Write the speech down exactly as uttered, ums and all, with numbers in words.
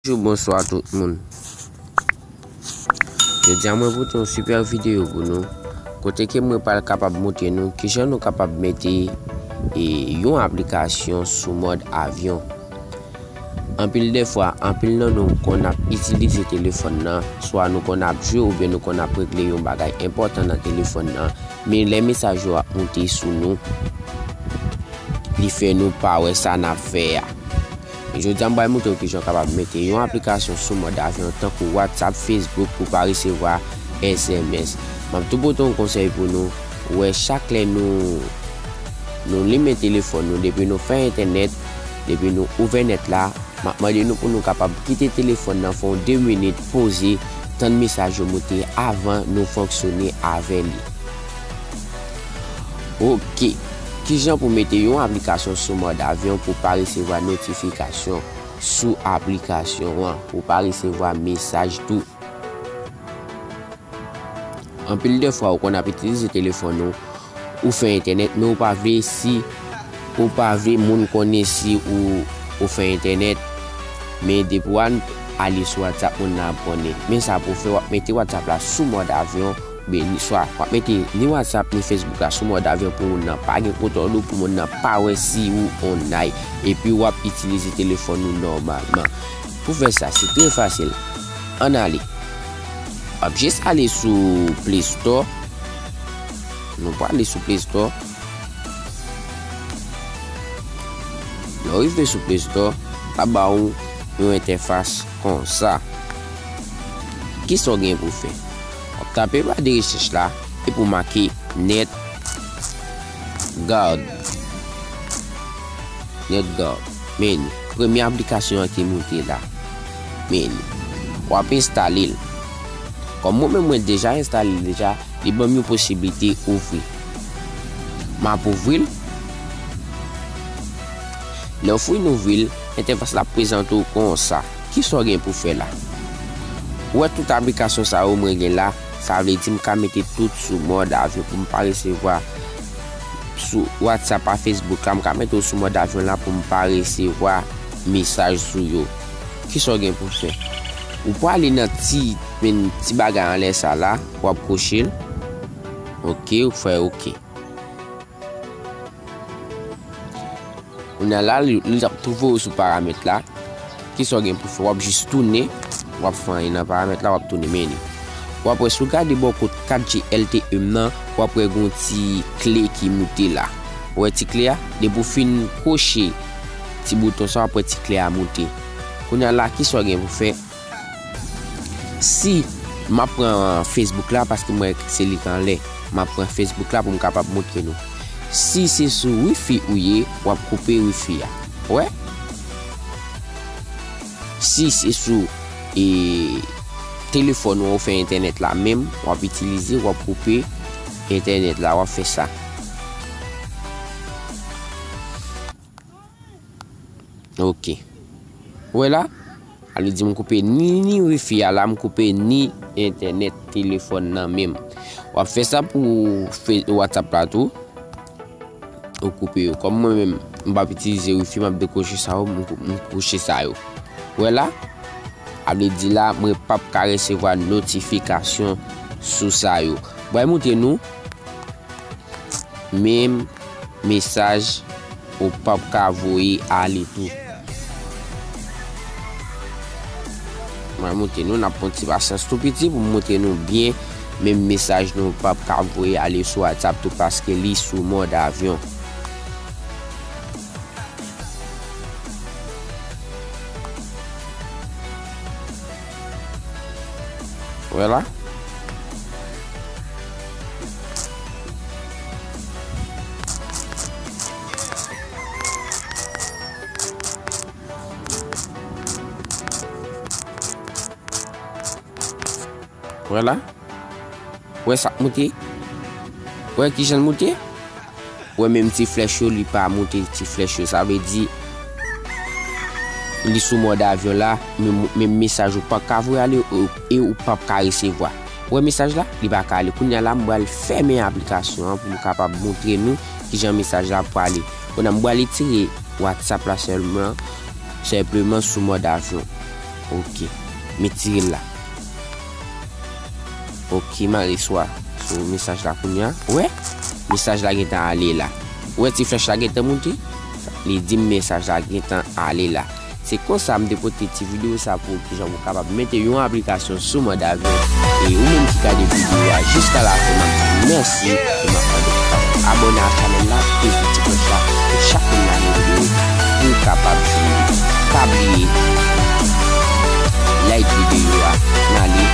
Bonjou, bonswa tout moun. Jodi a mwen pote yon sipè videyo pou nou, kote ke mwen pral kapab montre nou kijan nou kapab mete, e, yon aplikasyon sou mòd avyon. Anpil de fwa, anpil nan nou konn ap itilize telefòn nan, swa nou konn ap jwe oubyen nou konn ap regle yon bagay enpòtan nan telefòn nan, men lè mesaj yo ap moute sou nou, li fè nou pa wè sa n ap fè a. Men jodi a m pral montre w kijan w kapab mete yon aplikasyon sou mòd avyon tankou WhatsApp, Facebook pou pa resevwa S M S. M ap tou pote yon konsèy pou nou. Ou wè, chak lè nou, nou limen telefòn nou, depi nou fè entènèt, depi nou ouvè nèt la, m ap mande nou pou nou kapab kite telefòn nan fè yon de minit, poze, tann mesaj yo moute avan nou fonksyone avè li. Oke. Kijan pou mete yon aplikasyon sou mòd avyon pou pa resevwa notifikasyon sou aplikasyon an, pou pa resevwa mesaj tou? Anpil de fwa, ou konn ap itilize telefòn ou, ou fè entènèt, men ou pa vle si, ou pa vle moun konnen si ou, ou fè entènèt, men depi w al ale sou WhatsApp, moun nan ap konnen. Men sa pou fè, w ap mete WhatsApp la sou mòd avyon, oubyen ni, swa w ap mete ni WhatsApp ni Facebook la sou mòd avyon pou moun nan pa gen kontwòl ou, pou moun nan pa wè si ou online, epi w ap itilize telefòn ou nòmalman. Pou fè sa, se trè fasil. Ann ale. W ap jis ale sou Play Store. Nou prale sou Play Store. Lè w rive sou Play Store, l ap ba w yon entèfas konsa. Kisa w gen pou fè? W ap tape ba de rechèch la, epi w make NetGuard. NetGuard. Men li. Premye aplikasyon an ki moute la. Men li. W ap enstale l. Kòm mwen menm mwen deja enstale l deja, li ban m yon posiblite ouvri. M ap ouvri l. Lè w fin ouvri l, entèfas la ap prezante w konsa. Kisa w gen pou fè la? Ou wè tout aplikasyon sa yo mwen gen la, sa vle di m ka mete tout sou mòd avyon pou m pa resevwa sou WhatsApp a Facebook la, m ka mete yo sou mòd avyon la pou m pa resevwa mesaj sou yo. Kisa w gen pou fè? Ou prale nan ti, men ti bagay anlè sa la, w ap koche l. Oke, ou fè oke. Kounye a la, li, li ap tou voye w sou paramèt la. Kisa w gen pou fè? W ap jis tounen, w ap fè anyen nan paramèt la, w ap tounen, men li. W ap wè, si w gade bò kot kat G L T E m nan, w ap wè gon ti kle ki moute la. Ou wè ti kle a? Depi w fin koche ti bouton sa, w ap wè ti kle a moute. Kounye a la, kisa w gen pou fè? Si m ap pran Facebook la, paske m wè se li k anlè, m ap pran Facebook la pou m kapab montre nou. Si se sou Wi-Fi ou ye, w ap koupe Wi-Fi a. Ou wè? Si se sou, e, telefòn ou, ou fè entènèt la menm, w ap itilize, w ap koupe entènèt la, w ap fè sa. Oke. Ou wè la? Sa vle di m koupe ni, ni Wi-Fi a la, m koupe ni entènèt telefòn nan menm. W ap fè sa pou Fe-, WhatsApp la tou. Ou koupe yo. Kòm mwen menm, m p ap itilize Wi-Fi, m ap dekwoche sa yo, m kou-, m kwoche sa yo. Ou wè la? Sa vle di la, mwen p ap ka resevwa notifikasyon sou sa yo. Mwen montre nou. Menm mesaj ou p ap ka voye ale tou. Mwen montre nou, n ap pran ti pasyans tou piti pou m montre nou byen. Menm mesaj nou p ap ka voye ale sou WhatsApp tou paske li sou mòd avyon. Vwala. Vwala. Wè sa k moute? Wè kijan l moute? Wè menm ti flèch yo, li pa moute ti flèch yo. Sa vle di, li sou mòd avyon la, menm, menm mesaj ou p ap ka voye ale, e, e ou p ap ka resevwa. Wè mesaj la? Li pa ka ale. Kounye a la, m pral fèmen aplikasyon an pou m kapab montre nou kijan mesaj la prale. Kounye a, m pral retire WhatsApp la sèlman, senpleman sou mòd avyon. Ok. M retire l la. Ok, m ale swa sou mesaj la kounye a. Ou wè? Mesaj la gentan ale la. Ou wè ti flèch la gentan moute? Li di m mesaj la gentan ale la. Se konsa m te pote ti videyo sa pou ou, kijan pou w kapab mete yon aplikasyon sou mòd avyon. E ou menm ki gade videyo a jiska la fen, m ap di w mèsi. E m ap mande pou w kapab abòne a chanèl la, peze ti klòch la pou chak moun lage videyo pou w kapab swiv. Pa bliye like videyo a, n ale